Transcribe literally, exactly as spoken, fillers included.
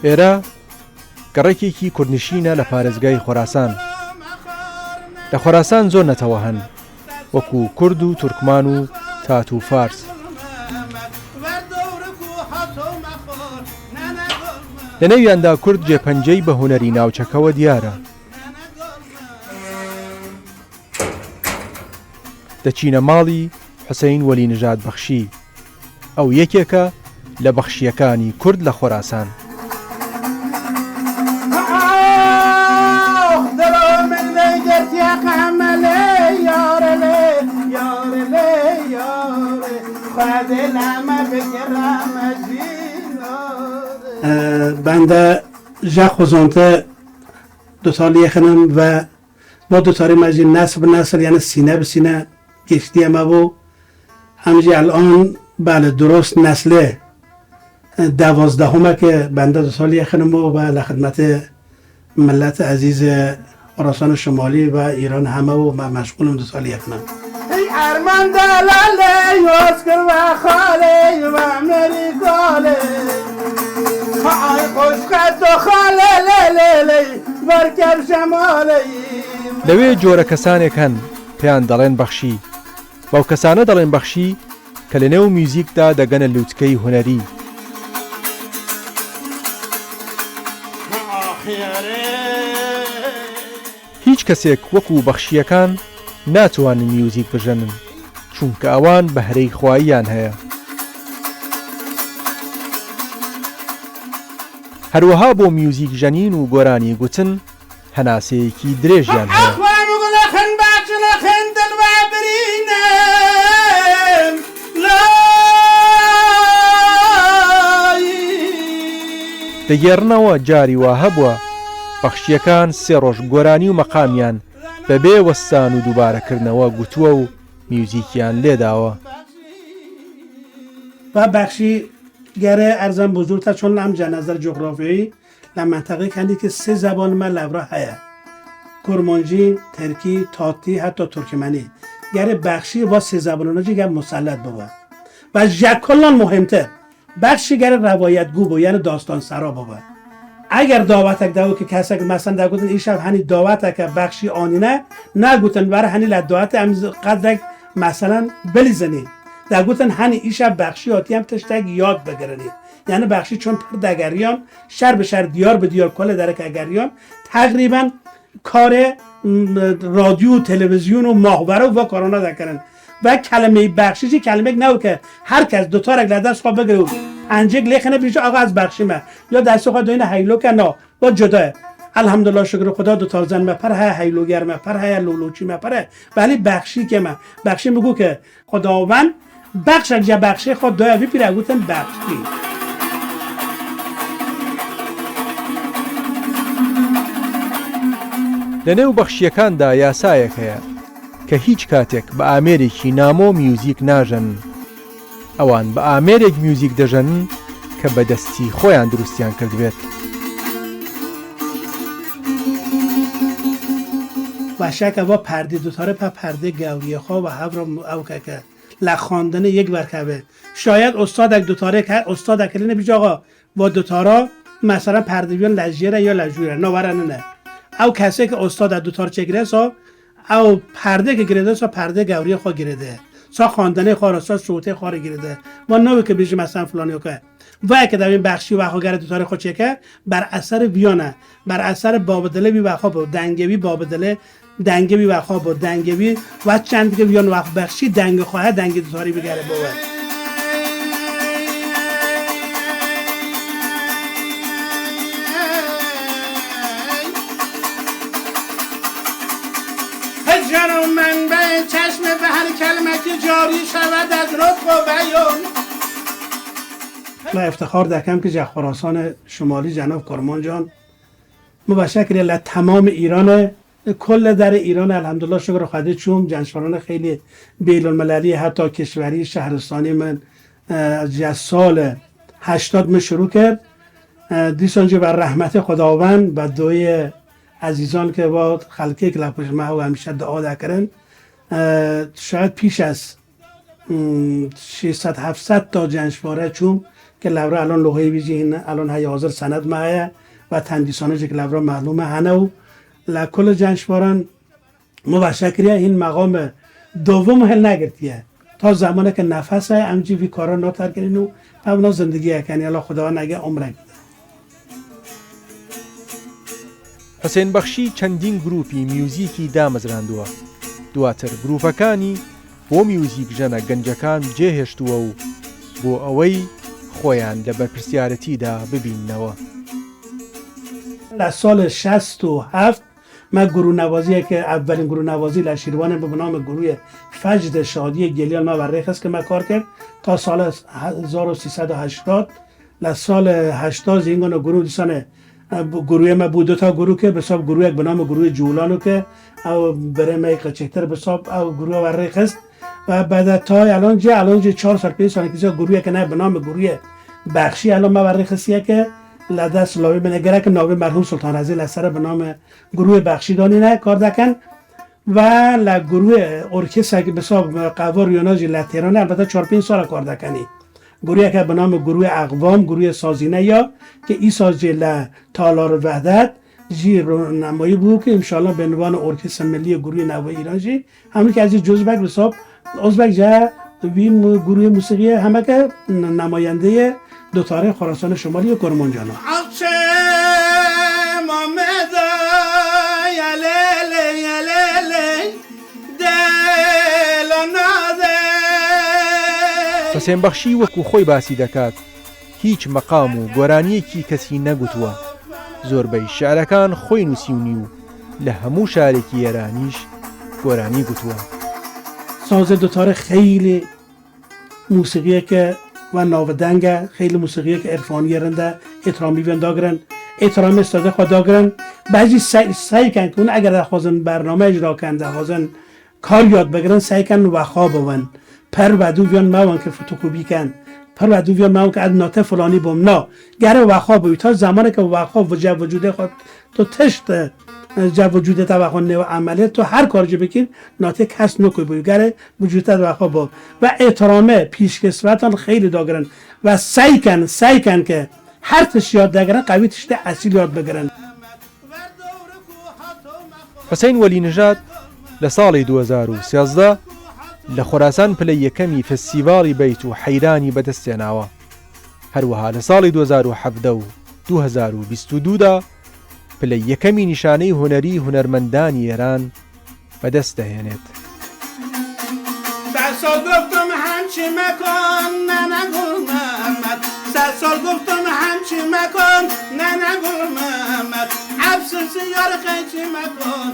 ئێرە گەڕەکێکی کوردنشینە لە پارێزگای خۆراسان. لە خۆراسان زۆر نەتەوە هەن، وەکو کورد و تورکمان و تات و فارس. لە نێویاندا کورد جێپەنجەی بە هونەری ناوچەکەوە دیارە. دەچینە ماڵی حوسەین وەلی نژاد بەخشی. ئەو یەکێکە لە بەخشیەکانی کورد لە خۆراسان. Bende ji xwe zonte dutar lê xinim ve bo dutarê me jî nesl bi nesl, yani sîne bi sîne geçtiye me bo. Em jî elan, belê, durust neslê devazdehumeke bende dutar lê xinim bo ve li xidmetê millet ezîzê Xorasan Şimalî ve Îran heme bo me meşxûl im dutar lê xinim. Hey Erman delalê, yoz kir ve xalê ve merî galê. Ay xoşqet o xalê lê lê lê. لەوێ جۆرە کەسانێک هەن پێیان دەڵێن بەخشی. بەو کەسانە دەڵێن بەخشی کە لە نێو میوزیکدا دەگەنە لووتکەی هونەری. هیچ کەسێک وەکو بەخشیەکان ناتوانن میوزیک بژەنن، چونکە ئەوان بەهرەی خواییان هەیە. هەروەها بۆ میوزیک ژەنین و گۆرانی گوتن هەناسەیەکی درێژیان هەیە. دەگێڕنەوە جاری وا هەبووە بەخشیەکان سێ ڕۆژ گۆرانی و مەقامیان بەبێ وەستان و دووبارەکردنەوە گوتووە و میوزیکیان لێداوە. و بەخشی گەرێ ئەرزان بزرگتە چۆن ئەم جە نەزەر جوغرافیایی لە منتەقەی کەندی کە سێ زەبان مە لەورا هەیە. کورمانجی، ترکی، تاتی، حتی تورکمنی. گەرێ بەخشی و سێ زەبانانە جی گەر مسلط ببە. و جە کلان مهمتر، بەخشی گەرێ روایتگو بو، یعنی داستان سرا ببە. ئەگەر داوەتێک دەبو کە کەسێک مەسەن دەگوتن ئیشەو هەنی داوەتێکە بەخشی ئانینە، نەگوتن بەر هەنی لە داوەتێ ئەم قەدرێک مەسەلەن بلیزنی. دەگوتن هەنی ئیشە بەخشی هاتیەم تشتێک یاد بگرنی. یعنی بەخشی چون پر دەگەریان، شەر بە شەر دیار بە دیار کل دەرەکە گەریان، تقریباً کارێ، م، رادیو و تلویزیون و ماهواره و کارانا دەکەن. و کلمەی بەخشی جی کلمەیەک نەبو کە هەر کەس دوتارێک لە دەست خۆ بگرێ و پەنجێک لێ خنە بیژە ئاغا ئەز بەخشیمە. یا دەست خۆ دوینە هەیلۆکە نا. و جدایە. الحمدلله شکر خدا دوتار زن مە پر هەیە، هەیلۆگەر مە پر هەیە، لۆلۆچی مە پر هەیە. بەلی بەخشی کێمە. بەخشی مگو کە خداوند بەخشێک جە بەخشێ خۆ دایە بپیرە گوتن بەخشی. لە نێو بەخشیەکاندا یاسایەک هەیە کە هیچ کاتێک بە ئامێرێکی نامۆ میوزیک ناژەن. ئەوان بە ئامێرێک میوزیک دەژەن کە بە دەستی خۆیان دروستیان کردبێت. بەشەکە بە پەردی دوتارە پە پەردی گەوریە خۆ بە هەڤرە ئەو کەکە. لە خواندنی یەک بەرکەوێ. شاید ئوستادێک دوتارێک هە، ئوستادێک لێنە بیجاغا بۆ دوتارا، مەسەلەن پەردەویان لە ژێرە یا لە ژوورە، ناوەرە ننە. ئەو کەسێک کە ئوستادە دوتار چێگرێ سا، ئەو پەردێ کە گرێدە سا پەردێ گەوریە خۆ گرێدە. سا خواندنی خۆ را، سا سوتێ خۆ را گرێدە. ما ناوی کە بیژی مەسەلەن فلانیۆکە. وای کە دەبین بەخشی و خۆ گەرە دوتارێ خۆ چێکە، بەر ئەسەر ویانە، بەر ئەسەر بابدلێ وی وەخۆ بۆ، دەنگێ وی بابدلێ، دەنگێ وی وەخۆ بۆ، دەنگێ وی و چەند دیگە ویان وەخ بەخشی دەنگێ خۆ هە دەنگێ دوتاری بگەرێ بۆ وە. هجر و منبع چشم به هر کلمه که جاری شود از نطق و بیان. من افتخار دکم که جه خراسان شمالی جناب کرمانجان مباشر کرده لە تمام ایرانه، کل در ایران الحمدلله شکر خدا چوم جنشاران خیلی بین المللی حتی کشوری شهرستانی من، اه، جه سال هشتاد من شروع کرد. اه، دیسان جه بر رحمت خداوند و دوی عزیزان که با خلقی که لپوش ما و همیشه دعا دکرن، اه، شاید پیش از ım, şeş sed heft sed ta cenşvare çûm ke lewra elon loheyê wî jî hîn elon heye hazir senet me heye ve tendîsane jî ke lewra melûm e hene û le kul cenşvaran Min veşe kiriye, hîn meqamê dovim hil negirtiye. Ta zemaneke nefes e, em jî vî kara naterkinin û em na zindigiye kenî, Allah Xudawa nege umrek bide. حوسێن بەخشی چەندین گروپی میوزیکی دامەزراندووە. دواتر گروپەکانی بۆ میوزیک ژەنە گەنجەکان جێهێشتووە و بۆ ئەوەی خۆیان لە بەرپرسیارەتیدا ببیننەوە. لە ساڵ شەست و هەفت me gurûnewaziyeke, evvelin gurûnewazî li Şîrwanê bi namê gurûyê Fecd Şadiyê Gêliyan me ve rêxist ke me kar kir. Ta sala hezar û sî sed û heştad, li sal heştad jî hingana gurû dîsanê, e, gurûyê me bû du ta gurû ke, bi sab gurûyek bi namê gurûyê Cûlano ke ew birê me yê qeçektir bi sab ew gurûya ve rêxist. Ve bede tay elon cê, elon cê çar sal pênc sal kî gurûyeke ne bi namê gurûyê Bexşî elon me ve rêxistiye ke li dest lawê min e. Gerek navê merhûm Sultan Rezî li ser e bi namê Gurûyê Bexşî danîne kar dekin ve li gurûyê orkesek bi sab qevar wiyana jî li Têranê elbete çar pênc sala kar dekenî. Gurûyeke bi namê Gurûyê Eqvam, gurûyê sazîne ya ke îsal jî li Talar Vehdet jî ronemayî bû ke înşallah bi nivanê Orkestra Millî yê Gurûyê Newê Îran jî Hemû kes jî cuzbek bi sab, uzbek ce vî mu-, gurûyê musîqiyê hemeke n-, nemayendeyê dotarê Xorasanê Şemalî yê Kurmancana. Akşam Ahmeda ya lele ya lele dela nade. حوسێن بەخشی وەکو خۆی باسی دەکات، هیچ مەقام و گۆرانیەکی کەسی نەگوتووە. زۆربەی شعرەکان خۆی نووسیونی و لە هەموو شارێکی ئێرانیش گۆرانی گوتووە. Sazê dotare xeylê musîqiyeke ve navideng e, xeylê musîqiyeke irfaniyê rind e, êtiramî vên dagirin, êtiramê sazê xwe dagirin. Behcî sey, sey ken ku hûn eger dexwazin bername icra ken, dexwazin kar yad bigirin, sey ken wexwa bibin. Pir vedû viyan mewin ke fotokopî ken. Pir vedû viyan mewin ke ez nate filanî bûm. Na. Gere wexwa bûyî. Ta zemaneke wexwa vi-, ce vücudê xwe tu tişt, e, ce vücudê te wexwa nêwe emelê, tu her kar jî bikî, nate kes nikoy bûyî. Gere vücudê te wexwa bû. Ve êtirame pîşkesvetan xeylî dagirin. Ve sey ken, sey ken ke her tişt yad degirin, qewî tiştê esîl yad bigirin. حوسەین وەلی نژاد لە ساڵی دوو هەزار و سێزدە لە خۆراسان پلەی یەکەمی فستیڤاڵی بەیت و حەیرانی بەدەستهێناوە. هەروەها لە ساڵی دوو هەزار و حەڤدە و دوو هەزار و بیست و دوو دا پلەی یەکەمی نیشانەی هونەری هونەرمەندانی ئێران بەدەست دەهێنێت. سەسۆ گفتم هەمچی مەکۆن نەنە گوڵ مەمەد، سەسۆ گفتم هەمچی مەکۆن نەنە گوڵ مەمەد، عەبسسی یارخەیچی مەکۆن.